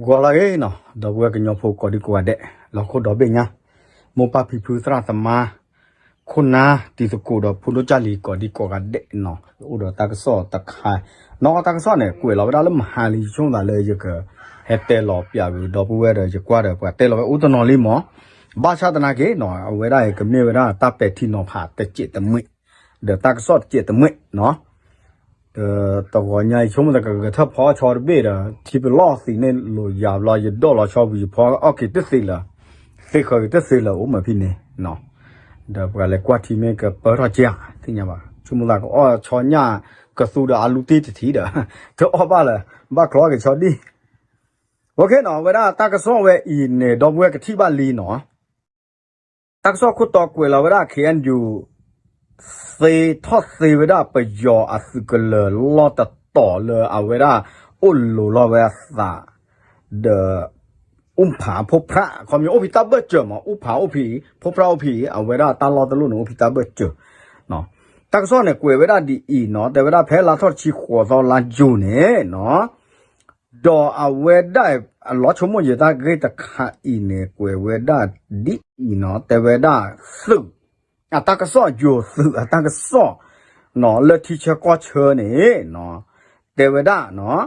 ဂီၤလၢအဂ့ၤနီၤ, ဒီပုၢ်ဝဲၢ်ကညီဖိကိးဒံကိးဂၤဒဲး, လီၢ်ခိၣ်ဒီဘ့ၣ်ညါ, မိၢ်ပၢ်ဖံဖုသရၣ်သမါ, ခိၣ်နၢ်တံၤသကိးဒီးဖိဒိၣ်ကၢ်လံၤကိးဒံကိးဂၤဒဲးနီၤ, အိၣ်ဒီးတၢ်ကစီၣ်တခါ, နီၢ်တၢ်ကစီၣ်န့ၣ် ကွဲးလီၤဝဲဒၣ်လၢမဟါလံ ယဆိကမိၣ်သးလၢယက ဟဲတဲလီၤပၠးဝံၤဒီပုၢ်ဝဲၢ်ဒီးယကွၢ်ဒီးပှၤတဲလီၤဝဲအိၣ်တနီၤလံမး, ဘၣ်ဆၣ်သနာ်က့နီၤ အဝဲဒၣ်အံၤကမ့ၢ်ဝဲဒၣ်တၢ်ပဲာ်ထံနီၤဖးတစဲးတမှဲ, ဒီးတၢ်ကစီၣ်တစဲးတမှဲနီၤ ဒီးတဂီၤညါအံၤ ယဆိကမိၣ်သးကဂဲၤထၢၣ်ဖီအီၣ်ဆီတဘ့ၣ်ဒီး ထံပလီၢ်သံးန့ၣ်လိာ်ယၤဘျီ ယဒိၣ်လီၤဆီဝံၤ ယဖီအီၣ်က့ၤတသ့လၢၤ, သ့ဃၢၤက့ၤတသ့လၢၤ အိၣ်မးဖဲန့ၣ်, ဒီးပှၤလဲၤကွၢ်ထံမ့ၢ်ကပၢထီၣ်က့ဧါ, သ့ၣ်ညါဘၣ် ဆိကမိၣ်သးကအီၣ်ဆီညၣ်ကသူဒီးအလူတ့ၢ်တထံးဒီး တအီၣ်ဘၣ်လၢၤ, ဘၣ်ချီက့ၤဆီဒံၣ်, အဝဲဒၣ်တၢ်ကစီၣ်ဝဲအံၤန့ၣ် ဒီပုၢ်ဝဲၢ်ကထံၣ်ဘၣ်လံနီၤ တၢ်ကစီၣ်ခိၣ်တီကွဲးလီၤဝဲဒၣ် ခ့ၣ်အဲၣ်ယူၣ် သ့ထီၣ်သ့ဝဲဒၣ်ပယီၤအသုးကလၢၤလီၢ်တတီၤလၢအဝဲဒၣ် အိၣ်လိၤလီၤဝဲအသး ဒီး အူၣ်ဖးဖိဖြၣ် ခီမ့ၢ်အိၣ်ဖဲတၢ်ဘၢၣ်စၢၤမး အူၣ်ဖးအိၣ်ဖဲ ဖိဖြၣ်အိၣ်ဖဲ အဝဲဒၣ်တၢ်လီၢ်တလီၢ်န့ၣ် အိၣ်ဖဲတၢ်ဘၢၣ်စၢၤ တၢ်ကစီၣ်န့ၣ်ကွဲးဝဲဒၣ်ဒ်အံၤနီၤ တဲဝဲဒၣ်ဖဲလါထီၣ်တဆံဃိးသီလါယူၤန့ၣ်နီၤ ဒီးအဝဲဒၣ် အလီၤဆိကမိၣ်ယတၢ်ဂ့ၢ်တခါအံၤန့ၣ် ကွဲးဝဲဒၣ်ဒ်အံၤနီၤ တဲဝဲဒၣ်သုး အတၢ်ကစီၣ် ယိၤသုးအတၢ်ကစီၣ် လၢထံဆၢကီၢ်ဆၢန့ၣ် တဲဝဲဒၣ်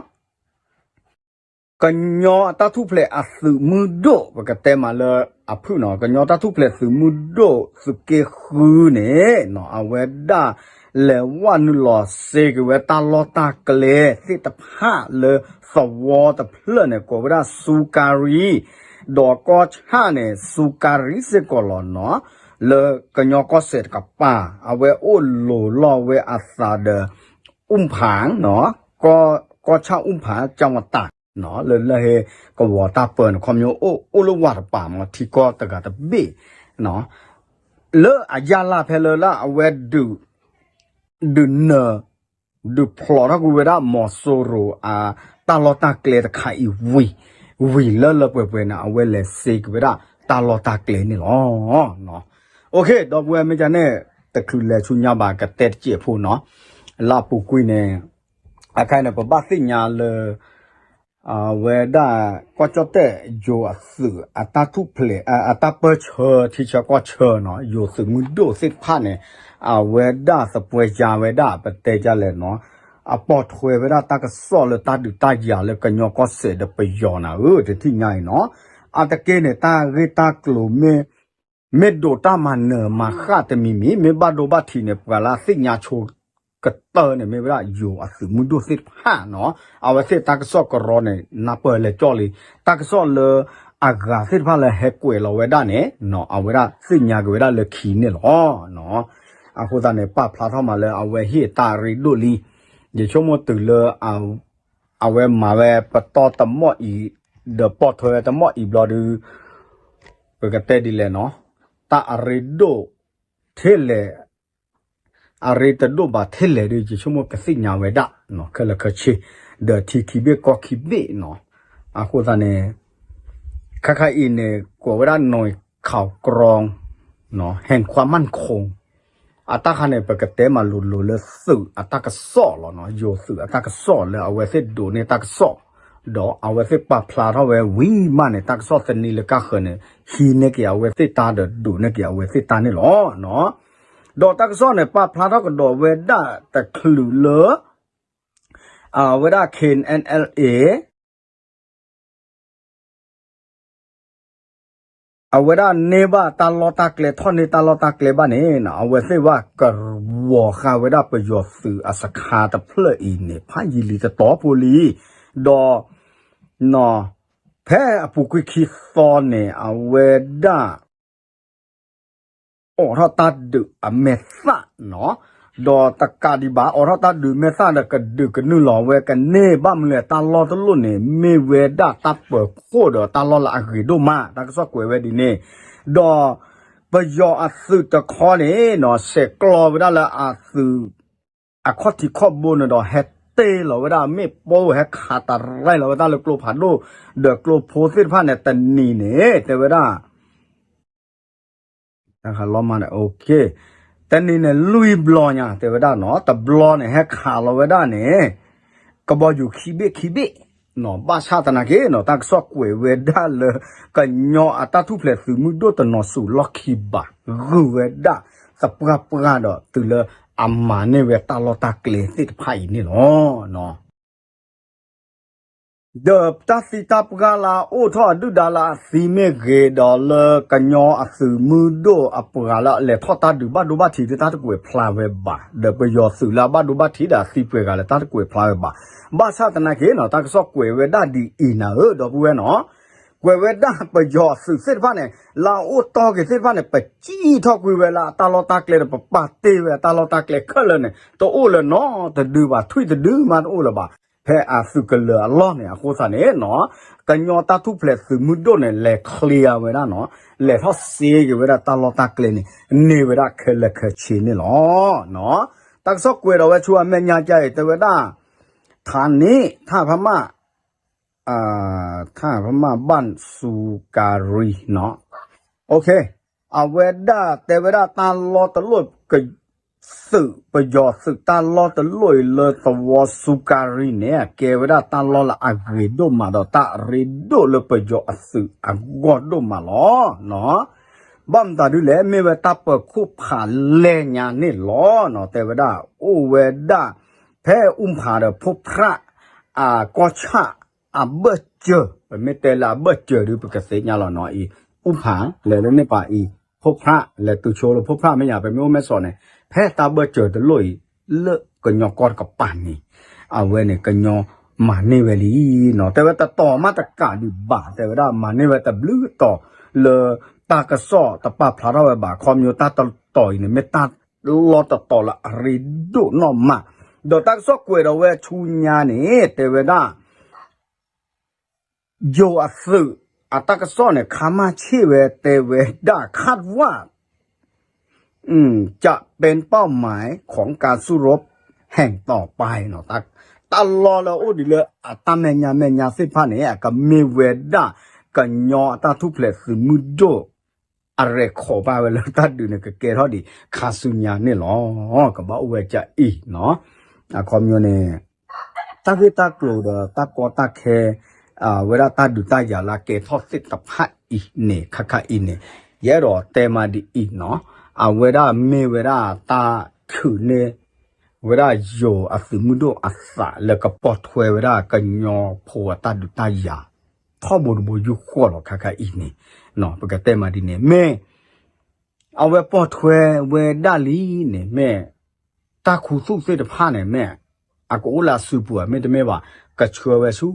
ကညီတၢ်ထူၣ်ဖျဲးအသုးမုၢ်ဒိၣ် ပကတဲမးလၢအဖုၣ်နီၤ ကညီတၢ်ထူၣ်ဖျဲးသုးမုၢ်ဒိၣ်သုးက့ဃုန့ၣ် အဝဲဒၣ် လဲၤဝဲနုာ်လီၤစ့က့ၤဝဲတၢ်လီၢ်တၢ်ကျဲသ့ၣ်တဖၣ်လၢသဝီတဖျၢၣ်န့ၣ် ကိးဝဲဒၣ်စူကၤရံ ဒီးကီၢ်ဆၣ်န့ၣ် စူကၤရံစ့ၢ်ကီးလီၤနီၤ လၢကညီကီၢ်စဲၣ်တကပၤ အဝဲအိၣ်လိၤလီၤဝဲအသးဒီး အူၣ်ဖး ကီၢ်ဆၣ်အူၣ်ဖး ကၠၣ်ဝတၤ လၢလၢဟ့ ကဝီၤတၢ်ပၢန့ၣ် ခီမ့ၢ်အိၣ်လၢဝၤတပၤမး ထံကီၢ်တဂၤတဘ့ၣ် လၢအယၢ်လၢ်ဖဲလၢလၢအဝဲ ဒုးနၢၤ ဒုးဖျိးထီၣ်ကွံာ်ဝဲဒၣ်မီၤစိရိၤအတၢ်လီၢ်တၢ်ကျဲတခါအံၤဝံၤ ဝံၤလၢလၢပှဲၤပှဲၤန့ၣ် အဝဲလဲၤစ့က့ၤဝဲဒၣ်တၢ်လီၢ်တၢ်ကျဲန့ၣ်လီၤ. အိၣ်ခ့ ဒီပုၢ်ဝဲၢ်မ့ၢ်ကန့ၣ် တချုးလဲၤဆူညါဘၣ်ကတဲတစဲးဖိနီၤ လၢအပူၤကွံာ်န့ၣ် အခါန့ၣ် ပဘၣ်သ့ၣ်ညါလၢ အဝဲဒၣ် ကီၢ်ကၠီၣ်တဲၣ်ယိၤအသုး အတၢ်ထူၣ်ဖျဲး အတၢ်ပၢၢ်ဆၢထံဆၢကီၢ်ဆၢနီၤ ယိၤသုးမုၢ်ဒိၣ်သ့ၣ်တဖၣ်န့ၣ် အဝဲဒၣ်သပှၢ်ယါဝဲဒၣ် ပတဲဒ်လဲၣ်နီၤ အပိာ်ထွဲဝဲဒၣ်တၢ်ကစီၣ်လၢတၢ်ဒုးတၢ်ယၤလၢကညီကီၢ်စဲၣ်ဒီးပယီၤနၤဧၢ တထံၣ်ညါအံၤနီၤ အတက့ၢ်န့ၣ် တၢ်ဂ့ၢ်တၢ်ကျိၤမ့ၢ် မ့ၢ်ဒိးတၢ်မၤနၢၤမၤဃၣ်တမံၤမံၤ မ့ၢ်ဘၣ်ဒိဘၣ်ထံးန့ၣ် ပှၤလၢအသ့ၣ်ညါဆိကတၢၢ်န့ၣ် မ့ၢ်ဝဲဒၣ်ယိၤအသုးမုၢ်ဒိၣ်သ့ၣ်တဖၣ်နီၤ အဝဲသ့ၣ်တၢ်ကစီၣ်ကရီန့ၣ် နၢ်ပၢၢ်လဲၤကၠီၣ်လံ တၢ်ကစီၣ်လၢအဂၤသ့ၣ်တဖၣ်လၢဟဲကွဲးလီၤဝဲဒၣ်န့ၣ် အဝဲဒၣ်သ့ၣ်ညါက့ၤဝဲဒၣ်လၢခံန့ၣ်လီၤ. အဃိသတးန့ၣ် ပာ်ဖျါထီၣ်မးလၢအဝဲဟ့ၣ်တၢ်အရ့ဒိၣ်လံ ယဆိကမိၣ်တုၤလၢ အဝဲမၤဝဲပတီၢ်တမီၢ်အံၤ ဒီးပိာ်ထွဲဝဲတမီၢ်အံၤဘျီဒုး ပကတဲဒ်လဲၣ်နီၤ တၢ်အရ့ဒိၣ်ထဲလဲၣ် အရ့တဒိၣ်ဘၣ်ထဲလဲၣ်ဒုး ယဆိကမိၣ်ကသ့ၣ်ညါဝဲဒၣ် ခဲလၢာ်ခဲဆ့ ဒီးထံခံဘ့ၣ်ကီၢ်ခံဘ့ၣ်နီၤ အဃိသတးန့ၣ် ခါခါအံၤန့ၣ် ကိးဝဲဒၣ် หน่วยข่าวกรอง แห่งความมั่นคง အတၢ်ခါန့ၣ် ပကတဲမးလိၤလိၤလၢသုးအတၢ်ကစီၣ်လီၤနီၤ ယိၤသုးအတၢ်ကစီၣ်လၢအဝဲသ့ၣ်ဒိးန့ၢ်တၢ်ကစီၣ် ဒီးအဝဲသ့ၣ်ပာ်ဖျါထီၣ်ဝဲဝံၤမးန့ၣ် တၢ်ကစီၣ်သန့လၢကၢ်ဃၢၤန့ၣ် ဟံးန့ၢ်က့ၤအဝဲသ့ၣ်တၢ်ဒီး ဒိးန့ၢ်က့ၤအဝဲသ့ၣ်တၢ်န့ၣ်လီၤ. ဒီးတၢ်ကစီၣ်န့ၣ် ပာ်ဖျါထီၣ်ကဒီးဝဲဒၣ်တချုးလၢ အဝဲဒၣ် ခ့ၣ်အဲၣ်ယူၣ် အဝဲဒၣ်န့ၢ်ဘၣ်တၢ်လီၢ်တၢ်ကျဲ ထီၣ်န့ၢ်တၢ်လီၢ်တၢ်ကျဲဘၣ်န့ၣ် အဝဲသ့ၣ်ဘၣ်ကဝီၤဃာ်ဝဲဒၣ်ပယီၤသုးအစခန်းတဖျၢၣ်အံၤန့ၣ် ဖးယံာ်လံတတီၤဖိလံ, ဒီး ဖဲအပူၤကွံာ်ခံသီန့ၣ် အဝဲဒၣ် အိးထီၣ်တၢ်ဒုးအမဲာ်သၣ်နီၤ, ဒီးတကးဒံးဘၣ် အိးထီၣ်တၢ်ဒုးမဲာ်သၣ်ဒီး ကဒုးကနုာ်လီၤဝဲကန့ၢ် ဘၣ်မနုၤလဲၣ် တၢ်လီၢ်တလီၢ်န့ၣ် မ့ၢ်ဝဲဒၣ်တၢ်ပၢၤခိၣ်ဒီးတၢ်လီၢ်လၢအဂ့ၤဒိၣ်မး တၢ်ကစီၣ်ကွဲးဝဲဒ်န့ၣ်, ဒီးပယီၤအသုးတခီန့ၣ်နီၤ ဆဲးကျိးဝဲဒၣ်လၢအသုး အခီၣ်ထံးခီၣ်ဘိန့ၣ်ဒီး ဟဲတ့ၢ်လီၤဝဲဒၣ်မ့ၣ်ပိၢ် ဟဲခးတရဲၣ်လီၤဝဲဒၣ်လၢကျိဖးဒိၣ် ဒီးကျိဖိသ့ၣ်တဖၣ်န့ၣ် တနံၤန့ၣ် တဲဝဲဒၣ် တၢ်ခးလီၤမးန့ၣ် တနံၤန့ၣ် လွံၢ်ဘျီညါ တဲဝဲဒၣ်နီၤ တဘျီန့ၣ် ဟဲခးလီၤဝဲဒၣ်န့ၣ် ကဘီယူၤခံဘ့ၣ်ခံဘ့ၣ် ဘၣ်ဆၣ်သနာ်က့နီၤ တၢ်ကစီၣ်ကွဲးဝဲဒၣ်လၢ ကညီအတၢ်ထူၣ်ဖျဲးသုးမုၢ်ဒိၣ်တနီၤဆူၣ်လီၢ်ခံဘၣ် ဂုာ်ဝဲဒၣ်သပှၢ်ပှၢ်ဒီးတုၤလၢအမၤန့ၢ်ဝဲတၢ်လီၢ်တၢ်ကျဲသ့ၣ်တဖၣ်အံၤန့ၣ်လီၤ. ဒီးတၢ်သံတၢ်ပှၢ်လၢအအိၣ်ထီၣ်အဒုၣ်ဒါလၢအသံမ့ၢ်ဂ့ၤ ဒီးလၢကညီအသုးမုၢ်ဒိၣ်အပှၤလၢအလဲၤထီၣ်တၢ်ဒုးဘၣ်ဒိဘၣ်ထံးဒီးတၢ်တကွဲးဖျါဝဲဘၣ်, ဒီးပယီၤသုးလၢအဘၣ်ဒိဘၣ်ထံးဒီးအသံပှဲၤဂၤလၢတၢ်တကွဲးဖျါဝဲဘၣ်. ဘၣ်ဆၣ်သနာ်က့နီၤ တၢ်ကစီၣ်ကွဲးဝဲဒၣ်ဒ်အံၤနၤဧၢ ဒီပုၢ်ဝဲၢ်နီၤ, ကွဲးဝဲဒၣ်ပယီၤသုးသ့ၣ်တဖၣ်န့ၣ် လၢအအိၣ်တီၢ်က့ၤသ့ၣ်တဖၣ်န့ၣ် ပစံၣ်ထီၣ်ကွံာ်ဝဲလၢအတၢ်လီၢ်တၢ်ကျဲဒီး ပပာ်တ့ၢ်ဝဲအတၢ်လီၢ်တၢ်ကျဲခဲလၢာ်န့ၣ် တအိၣ်လၢၤနီတဒုဘၣ် ထွံၣ်တဒုမးတအိၣ်လၢၤဘၣ် ဖဲအသုးကလၢၤအလီၢ်န့ၣ် အဃိသတးန့ၣ်နီၤ ကညီတၢ်ထူၣ်ဖျဲးသုးမုၢ်ဒိၣ်န့ၣ် လဲၤ clear ဝဲဒၣ်နီၤ, လဲၤထီၣ်စ့က့ၤဝဲဒၣ်တၢ်လီၢ်တၢ်ကျဲန့ၣ် န့ၢ်ဝဲဒၣ်ခဲလၢာ်ခဲဆ့န့ၣ်လီၤ. တၢ်ကစီၣ်ကွဲးဒီးဝဲဆူအမဲာ်ညါကါအံၤ တဲဝဲဒၣ် ဌာန ထၣ်ဖမၣ် ထၣ်ဖမၣ် ဘၣ်စူကၤရံနီၤ, အဝဲဒၣ်တဲဝဲဒၣ်တၢ်လီၢ်တလိၣ် သုးပယီၤသုးတၢ်လီၢ်တလိၣ်အံၤလၢသဝီစူကၤရံန့ၣ် အကဲဝဲဒၣ်တၢ်လီၢ်လၢအဂ့ၤဒိၣ်မးဒီးတၢ်အရ့ဒိၣ်လၢပယီၤအသုးအဂီၢ်ဒိၣ်မးလီၤ. ဘၣ်မတၤဒ်လဲၣ် မ့ၢ်ဝဲတၢ်ပၢၤခိၣ်ဖးလဲၢ်ညါန့ၣ်လီၤ. တဲဝဲဒၣ် အိၣ်ဝဲဒၣ် ဖဲအူဖးဒီးဖိဖြၣ် အကီၢ်ဆၣ် အဘၢၣ်စၢၤ, ပမ့ၢ်တဲလၢအဘၢၣ်စၢၤဒုး ပကသ့ၣ်ညါလီၤနီၤအံၤ, အူဖး လဲၤလၢန့ၣ်ပၤအံၤ, ဖိဖြၣ် လဲၤတုၤဆိလၢဖိဖြၣ်မ့ၢ်ယါ ပမ့ၢ်အိၣ်မဲၢ်စီၤန့ၣ် ဖဲတၢ်ဘၢၣ်စၢၤတလိၣ်အံၤ လၢကညီကီၢ်တကပၤန့ၣ် အဝဲန့ၣ်ကညီမၤန့ၢ်ဝဲလံနီၤ, တဲဝဲတတီၤမးတကးဒံးဘၣ်, တဲဝဲဒၣ်မၤန့ၢ်ဝဲတဘျုးတီၤ လၢတၢ်ကစီၣ်တပာ်ဖျါထီၣ်ဝဲဘၣ်, ခီပညီတၢ်တတီၤအံၤန့ၣ် မ့ၢ်တၢ်လီၢ်တတီၤလၢအရ့ဒိၣ်နီၢ်မး, ဒီးတၢ်ကစီၣ်ကွဲးဒီးဝဲဆူညါန့ၣ် တဲဝဲဒၣ် ယိၤအသုး အတၢ်ကစီၣ်န့ၣ် ခါမၣ်ဆ့ၣ်ဝဲတဲဝဲဒၣ် คาดว่า จะเป็นเป้าหมายของการสู้รบแห่งต่อไป နီၤ, တၢ်လီၢ်လၢအအိၣ်ဒံးလၢအတၢ်မဲာ်ညါမဲာ်ညါသ့ၣ်တဖၣ်န့ၣ် အကမ့ၢ်ဝဲဒၣ် ကညီအတၢ်ထူၣ်ဖျဲးသုးမုၢ်ဒိၣ် အရဲၣ်ခိးဘၣ်ဝဲလၢတၢ်ဒုးန့ၣ် ကကဲထီၣ်ဒံးခါဆူညါန့ၣ်လီၤ. ကဘၣ်အိၣ်ဝဲကအံၤနီၤ, အခီပညီန့ၣ် တၢ်ဂ့ၢ်တၢ်ကျိၤဒီးတၢ်ကီတၢ်ခဲ အဝဲဒၣ်တၢ်ဒုးတၢ်ယၤလၢအကဲထီၣ်သ့ၣ်တဖၣ်အံၤန့ၣ် ခါခါအံၤန့ၣ် ယအဲၣ်ဒိးတဲမးဒ်အံၤနီၤ, အဝဲဒၣ်မ့ၢ်ဝဲဒၣ်တၢ်ထုးန့ၢ် ဝဲဒၣ်ယိၤအသုးမုၢ်ဒိၣ်အသးလၢကပိာ်ထွဲဝဲဒၣ်ကညီဖိအတၢ်ဒုးတၢ်ယၤ ထီဘိတဘိယူၢ်ဃီလီၤ ခါခါအံၤန့ၣ်, ပကတဲမးဒ်န့ၣ် မ့ၢ် အဝဲပိာ်ထွဲဝဲဒၣ်လံန့ၣ် မ့ၢ်တၢ်ခူသူၣ်သ့ၣ်တဖၣ်န့ၣ် မ့ၢ်အကအိၣ်လၢအစုပူၤဧါ မ့တမ့ၢ်ဘၣ် ကဆှၢဝဲဆူ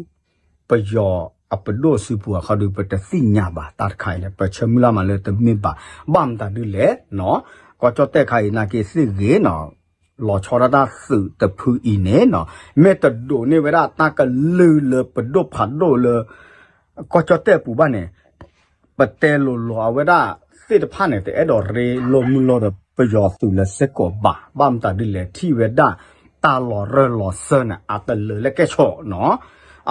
ပယီၤအပဒိၣ်စုပူၤအခီဒုး ပတသ့ၣ်ညါဘၣ်တၢ်တခါအံၤန့ၣ် ပဆၢမုၢ်လၢ်မးလၢတမ့ၢ်ဘၣ်. ဘၣ်မတၤဒ်လဲၣ်နီၤ, ကီၢ်ကၠီၣ်တဲၣ်ခါအံၤနာ်က့သ့ၣ်ဂ့ၤနီၤ လီၤဆီဒၣ်တၢ်သုးတဖုအံၤန့ၣ်နီၤ, မ့ၢ်တဒိးန့ၢ်ဝဲဒၣ်တၢ်ကလုၢ်လၢပဒိၣ်ဖးဒိၣ်လၢ ကီၢ်ကၠီၣ်တဲၣ်ပူၤဘၣ်န့ၣ်, ပတဲလိၤလိၤအဝဲဒၣ်သ့ၣ်တဖၣ်န့ၣ် တအဲၣ်ဒိးရ့လိာ်မုာ်လိာ်ဒီးပယီၤသုးလၢစ့ၢ်ကီးဘၣ်. ဘၣ်မတၤဒ်လဲၣ် ထံၣ်ဝဲဒၣ်တၢ်လီၤရၢၢ်လီၤစၢၢ်န့ၣ် အတလၢာ်လၢကဲၣ်ဆိးနီၤ.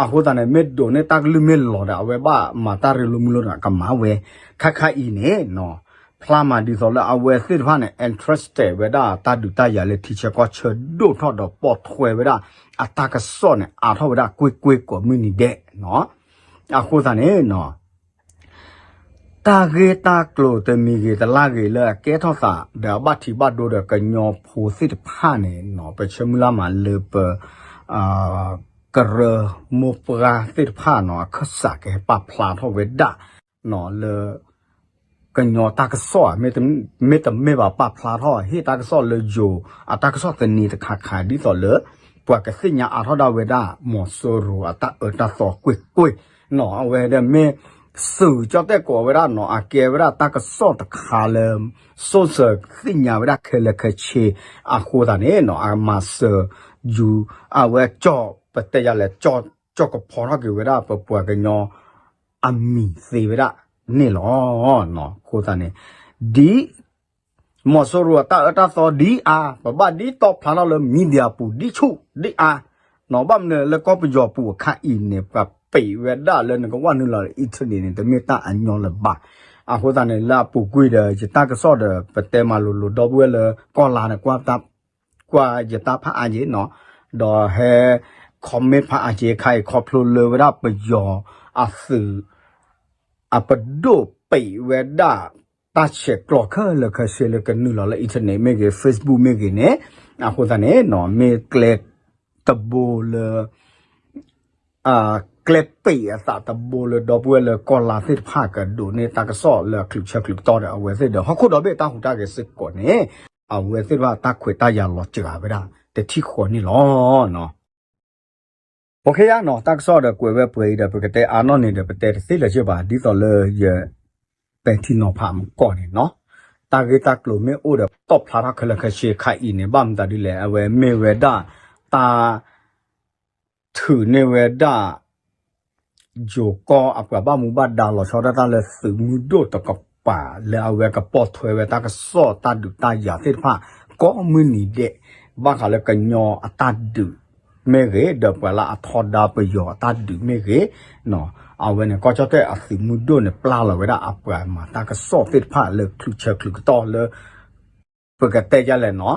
အဃိသတးန့ၣ် မ့ၢ်ဒိးန့ၢ်တၢ်ကလုၢ်မ့ၢ်လီၤဒီး အဝဲဘၣ်မၤတၢ်ရ့လိာ်မုာ်လိာ်န့ၣ် ကမၤဝဲ ခါခါအံၤန့ၣ်နီၤ. ဖျါမးဒ်သိးလၢအဝဲသ့ၣ်တဖၣ်န့ၣ် interested ဝဲဒၣ်တၢ်ဒုးတၢ်ယၤလၢထံဆၢကီၢ်ဆၢဒိၣ်ထီၣ်ဒီးပိာ်ထွဲဝဲဒၣ် အတၢ်ကစီၣ်န့ၣ် အါထီၣ်ဝဲဒၣ်ကွ့ၢ်ကွ့ၢ်ကိးမုၢ်နံၤဒဲးနီၤ. အဃိသတးန့ၣ်နီၤ တၢ်ဂ့ၢ်တၢ်ကျိၤတမံၤဂ့ၤတလၢ်ဂ့ၤလၢအကဲထီၣ်သး ဒီးအဘၣ်ထံးဘၣ်ဒိဒီးကညီဖိသ့ၣ်တဖၣ်န့ၣ်နီၤ ပဆၢမုၢ်လၢ်မးလၢပ ကရၢမိၢ်ပှၢ်သ့ၣ်တဖၣ်နီၤ အခၢၣ်စးကဟဲပာ်ဖျါထီၣ်ဝဲဒၣ်နီၤ လၢ ကညီတၢ်ကစီၣ်ဧါ မ့တမ့ၢ်ဘၣ်ပာ်ဖျါထီၣ် ဟ့ၣ်တၢ်ကစီၣ်လၢယိၤ အတၢ်ကစီၣ်သန့တခါခါ ဒ်သိးလၢ ပှၤကသ့ၣ်ညါအါထီၣ်ဒၣ်ဝဲဒၣ် မီၤစိရိၤအတၢ်အၢတၢ်သီကွ့ၢ်ကွ့ၢ်နီၤ အဝဲဒၣ်မ့ၢ် စူၤကၠီၣ်တဲၣ်ကိးဝဲဒၣ်နီၤ အကဲဝဲဒၣ်တၢ်ကစီၣ်တခါလၢ စိစၢၤသ့ၣ်ညါဝဲဒၣ်ခဲလၢာ်ခဲဆ့ အဃိသတးန့ၣ်နီၤ အမၤစၢၤ ယူၤ အဝဲကၠီၣ် ပတဲယၤလဲၣ် ကၠီၣ်ကဖီထီၣ်က့ၤဝဲဒၣ် ပပှၤကညီ အမံၤသ့ဝဲဒၣ်န့ၣ်လီၤ. အဃိသတးန့ၣ် ဒ် မီၤစိရိၤအတၢ်အၢတၢ်သီဒ်အါ ပဘၣ်ဒ်တီဖျါထီၣ်လၢ media ပူၤဒ်ဆူၣ်ဒ်အါ နီၤ ဘၣ်မနုၤလၢကီၢ်ပယီၤပူၤအခါအံၤန့ၣ် ပှၤပံးဝဲဒၣ်လၢနကဝၢ်နုာ်လီၤလၢ internet န့ၣ် တမ့ၢ်တၢ်အညီလၢၤဘၣ်. အဃိသတးန့ၣ် လၢအပူၤကွံာ်ဒီး ယတၢ်ကစီၣ်ဒီး ပတဲမၤလိၤလိၤဒီပုၢ်ဝဲၢ်လၢကီၢ်လါန့ၣ် ကွၢ်ယတၢ်ဖးအါယ့ၣ်နီၤ ဒီးဟဲ comment ဖးအါက့ခါအံၤ ခီဖျိလၢဝဲဒၣ်ပယီၤအသုး အပဒိၣ်ပံးဝဲဒၣ် တၢ်ဆဲးကျိးခဲလၢာ်ခဲဆ့လၢကနုာ်လီၤလၢ internet မ့ၢ်ဂ့ၤ Facebook မ့ၢ်ဂ့ၤန့ၣ် အဃိသတးန့ၣ်နီၤ မ့ၢ်ကျဲတဘိလၢ ကျဲပံးအသးတဘိလၢဒီပုၢ်ဝဲၢ်လၢကီၢ်လါသ့ၣ်တဖၣ်ကဒိးန့ၢ်တၢ်ကစီၣ်လၢအချုးဆၢချုးကတီၢ်ဒီး အဝဲသ့ၣ်ဒီးဟီၣ်ခိၣ်ဒီဘ့ၣ်တၢ်ဟူးတၢ်ဂဲၤစ့ၢ်ကီးန့ၣ် အဝဲသ့ၣ်တဖၣ်တၢ်ခွဲးတၢ်ယာ်လီၤစှၤဝဲဒၣ်တထံၣ်ဃီန့ၣ်လီၤ. OK ယါနီၤ တၢ်ကစီၣ်ဒီးကွဲးဝဲပှဲၤအံၤဒီး ပကတဲအါနီၢ်န့ၣ်ဒီး ပတဲတသ့လၢၤစ့ၢ်ဘၣ် ဒ်သိးလၢယ ပဲာ်ထံနီၤဖးမူကီၢ်န့ၣ်နီၤ တၢ်ဂ့ၢ်တၢ်ကျိၤမ့ၢ်အိၣ်ဒီးပတီၣ်ဖျါထီၣ်ခဲလၢာ်ခဲဆ့ခါအံၤန့ၣ် ဘၣ်မတၤဒ်လဲၣ် အဝဲမ့ၢ်ဝဲဒၣ် တၢ် ထုးန့ၢ်ဝဲဒၣ် ယိၤကီၢ်အပှၤဘၣ်မူဘၣ်ဒါလီၤဆီဒၣ်တၢ်လၢသုးမုၢ်ဒိၣ်တကပၤ လၢအဝဲကပိာ်ထွဲဝဲတၢ်ကစီၣ်တၢ်ဒုးတၢ်ယၤသ့ၣ်တဖၣ် ကိးမုၢ်နံၤဒဲး ဘၣ်ဃးလၢကညီအတၢ်ဒုးမ့ၢ်ဂ့ၤ ဒီးပှၤလၢအထီဒါပယီၤအတၢ်ဒုးမ့ၢ်ဂ့ၤ အဝဲန့ၣ် ကီၢ်ကၠီၣ်တဲၣ်အသုးမုၢ်ဒိၣ်န့ၣ် ပျၢ်လီၤဝဲဒၣ်အပှၤမၤတၢ်ကစီၣ်သ့ၣ်တဖၣ်လၢချုးဆၢချုးကတီၢ်လၢ ပကတဲဒ်လဲၣ်နီၤ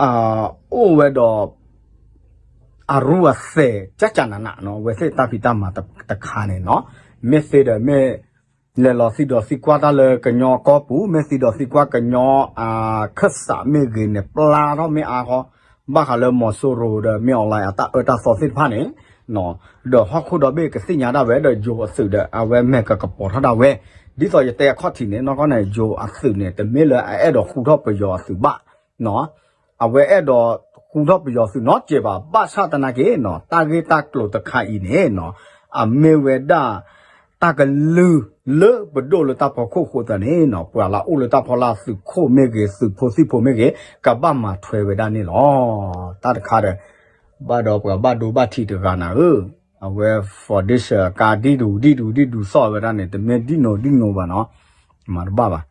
အိၣ်ဝဲဒီး အရူအသဲး ကၠၢ်ကၠၢ်နးနးနီၤ အဝဲသ့ၣ်တၢ်ဖံးတၢ်မၤတခါန့ၣ်နီၤ မ့ၢ်သ့ဒီးမ့ၢ် လဲၤလီၤသံဒီးသံကွၢ်တၢ်လၢကညီကီၢ်ပူၤ မ့ၢ်သံဒီးသံကွၢ်ကညီ အခၢၣ်စးမ့ၢ်ဂ့ၤန့ၣ် ပျၢ်ထီၣ်မ့ၢ်အါဃီ ဘၣ်ဃးလၢမီၤစိရိၤဒီးမ့ၢ် online အတၢ်အၢတၢ်သီသ့ၣ်တဖၣ်န့ၣ် ဒီးဟီၣ်ခိၣ်ဒီဘ့ၣ်ကသ့ၣ်ညါဒၣ်ဝဲဒီးယိၤအသုးဒီး အဝဲမဲာ်ကကပီၤထီၣ်ဒၣ်ဝဲ ဒ်သိးယတဲအခီၣ်ထံးန့ၣ် နီၢ်ကီၢ်န့ၣ် ယိၤအသုးန့ၣ် တမ့ၢ်လၢအအဲၣ်ဒိးဃူထီၣ်ပယီၤအသုးဘၣ် အဝဲအဲၣ်ဒိးဃူထီၣ်ပယီၤသုးနီတစဲးဘၣ် ဘၣ်ဆၣ်သနာ်က့နီၤ တၢ်ဂ့ၢ်တၢ်ကျိၤတခါအံၤန့ၣ်နီၤ အမ့ၢ်ဝဲဒၣ် တၢ်ကလုၢ်လၢပဒိၣ်လၢတၢ်ဖီခိၣ်အဃိသတးန့ၣ်နီၤ ပှၤလၢအအိၣ်လၢတၢ်ဖီလာ်သုးခိၣ်မ့ၢ်ဂ့ၤ သုးဖိသံၣ်ဖိမ့ၢ်ဂ့ၤ ကဘၣ်မၤထွဲဝဲဒၣ်န့ၣ်လီၤ. တၢ်တခါဒီး ဘၣ်ဒီးပှၤဘၣ်ဒိဘၣ်ထံးတဂၤနၤဧၢ, အဝဲ foundation ကါဒ်ဒူၣ်ဒ်ဒူၣ်ဒ်ဒူၣ်သီၣ်ဝဲဒၣ်န့ၣ် တမ့ၢ်ဒ်နိၣ်ဒ်နိၣ်ဘၣ်နီၤ, မၤတဘၣ်ဘၣ်,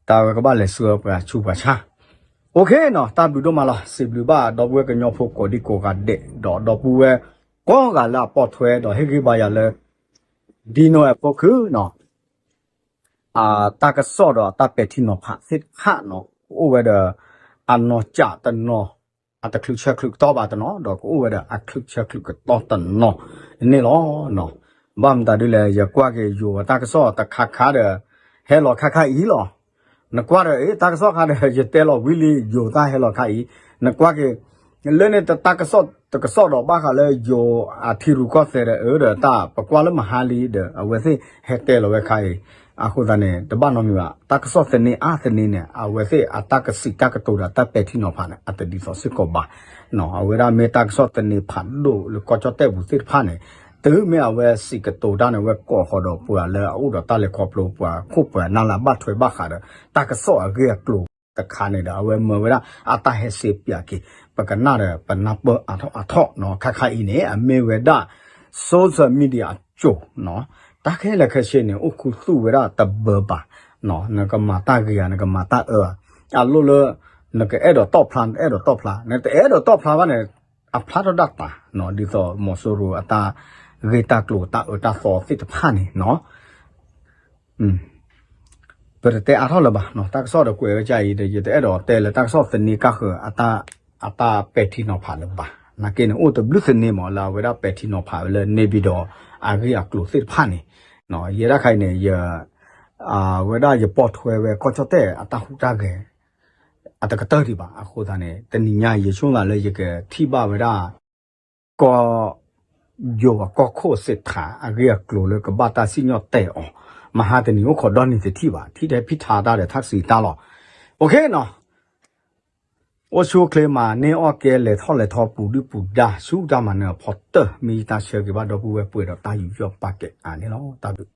တၢ်ဝဲကဘၣ်လဲၤဆှၢပှၤဆူးပှၤဆါ, OK နီၤ, တၢ်ဘျုးဒိၣ်မးလီၤ, စံးဘျုးဘၣ်ဒီပုၢ်ဝဲၢ်ကညီဖိကိးဒံကိးဂၤဒဲး ဒီးဒီပုၢ်ဝဲၢ်ကိးဂၤလၢအပိာ်ထွဲဒီးဟ့ၣ်ဂံၢ်ဘါယၤလၢ ဒ်နိၣ်အဲၣ်ဖိခုနီၤ အတၢ်ကစီၣ်ဒီးအတၢ်ပဲာ်ထံနီၤဖးသ့ၣ်တဖၣ်နီၤ ကအိၣ်ဝဲဒီး အနီၢ်ကၠးတနီၤ, အတချုးဆၢချုးကတီၢ်ဘၣ်တနီၤ ဒီးကအိၣ်ဝဲဒီးအချုးဆၢချုးကတီၢ်တနီၤန့ၣ်လီၤ. ဘၣ်မတၤဒ်လဲၣ် ယကွၢ်က့ၤယိၤအတၢ်ကစီၣ်တခါခါဒီး ဟဲလီၤခါခါအံၤလီၤ. နကွၢ်ဒီး တၢ်ကစီၣ်ခါဒီး ယတဲလီၤဝံၤလံ ယိၤတၢ်ဟဲလီၤခါအံၤ, နကွၢ်က့ၤ လၢန့ၣ်တၢ်ကစီၣ်တကစီၣ်ဒီးဘၣ်ဃးလၢယိၤအထံရူၢ်ကီၢ်သဲးဒီးအၢဒီးတၢ် ပကွၢ်လၢမဟါလံဒီး အဝဲသ့ၣ်ဟဲတဲလီၤဝဲခါအံၤ, အဃိသတးန့ၣ် တဘၣ်နီတမံၤဘၣ်, တၢ်ကစီၣ်သန့အါသန့န့ၣ် အဝဲသ့ၣ်အတၢ်ကစံးတၢ်ကတိၤဒီးတၢ်ပဲာ်ထံနီၤဖးန့ၣ် အတဒ်သိးစ့ၢ်ကီးဘၣ်. အဝဲဒၣ်မ့ၢ်တၢ်ကစီၣ်သန့ဖးဒိၣ်လၢကီၢ်ကၠီၣ်တဲၣ်ပူၤသ့ၣ်တဖၣ်န့ၣ်, တုၤမ့ၢ်အဝဲစံးကတိၤတၢ်န့ၣ် အဝဲကိးဃီဒီးပှၤလၢအအိၣ်ဒီးတၢ်လဲၤခီဖျိပှၤခိၣ်ပှၤနၢ်လၢအဘၣ်ထွဲဘၣ်ဃးဒီး တၢ်ကစီၣ်အဂ့ၢ်အကျိၤတခါန့ၣ်ဒီး အဝဲမၢဝဲဒၣ်အတၢ်ဟဲစ့ပၠးက့ၤ ပကနၣ်ဒီးပနၢ်ပၢၢ်အါထီၣ်အါထီၣ်နီၤ, ခါခါအံၤန့ၣ် အမ့ၢ်ဝဲဒၣ် social media အစိၤနီၤ, တၢ်ခဲလၢာ်ခဲဆ့န့ၣ် အိၣ်ခူသူၣ်ဝဲဒၣ်တဘၢဘၣ်နီၤ, နကမၤတၢ်ဂ့ၤဧါ နကမၤတၢ်အၢဧါ, အလိၣ်လၢ နကအဲၣ်ဒိးတီၣ်ဖျါ နတအဲၣ်ဒိးတီၣ်ဖျါ, နတအဲၣ်ဒိးတီၣ်ဖျါဘၣ်န့ၣ် အဖျါထီၣ်ဒၣ်တၢ်နီၤ, ဒ်သိးမီၤစိရိၤအတၢ်ဂ့ၢ်တၢ်ကျိၤတၢ်အၢတၢ်သီသ့ၣ်တဖၣ်န့ၣ်နီၤ ပတတဲအါထီၣ်လၢၤဘၣ်နီၤ, တၢ်ကစီၣ်ဒီးကွဲးဝဲဒ်အံၤဒီး ယတအဲၣ်ဒိးတဲလၢတၢ်ကစီၣ်သန့ကၢ်ဃၢၤ အတၢ်ပဲာ်ထံနီၤဖးလၢၤဘၣ်, နာ်က့န့ၣ် အိၣ်တဘျုးသန့မးလၢအဝဲဒၣ်ပဲာ်ထံနီၤဖးဝဲလၢ နေပြည်တော် အဂ့ၢ်အကျိၤသ့ၣ်တဖၣ်န့ၣ်, ယဲဒၣ်ခါအံၤန့ၣ် ယ အဝဲဒၣ်ယပိာ်ထွဲဝဲကီၢ်ကၠီၣ်တဲၣ်အတၢ်ဟူးတၢ်ဂဲၤ အတကတၢၢ်ဒံးဘၣ်, အဃိသတးန့ၣ် တနံၤညါယဆိကမိၣ်လၢယကထံၣ်ဘၣ်ဝဲဒၣ် ကီၢ် ယိၤအကီၢ်ခိၣ်စ့းထး အဂ့ၢ်အကျိၤလၢကဘၣ်တၢ်စံၣ်ညီၣ်တဲာ်အီၤ, မဟါတနံၤအိၣ်ခိးဒီနံၤတထံၣ်ဘၣ်, ထံၣ်ထဲဖံထါတၢ်ဒီးထၣ်စံးတၢ်လီၤ, OK နီၤ, အိၣ်ဆူၣ်အိၣ်ချ့မၤန့ၢ်အီၣ်ကဲ လဲၤထီၣ်လဲၤထီပူၤဒုၣ်ပူၤဒါ ဆူတၢ်မၤနၢၤအဖီတၢၢ် မ့ၢ်ယတၢ်ဆၢဂ့ၤဘၣ်ဒီပုၢ်ဝဲၢ်ပှဲၤဒီးတၢ်ယူးယီၣ်ပာ်ကဲအါန့ၣ်လီၤ, တၢ်ဘျုး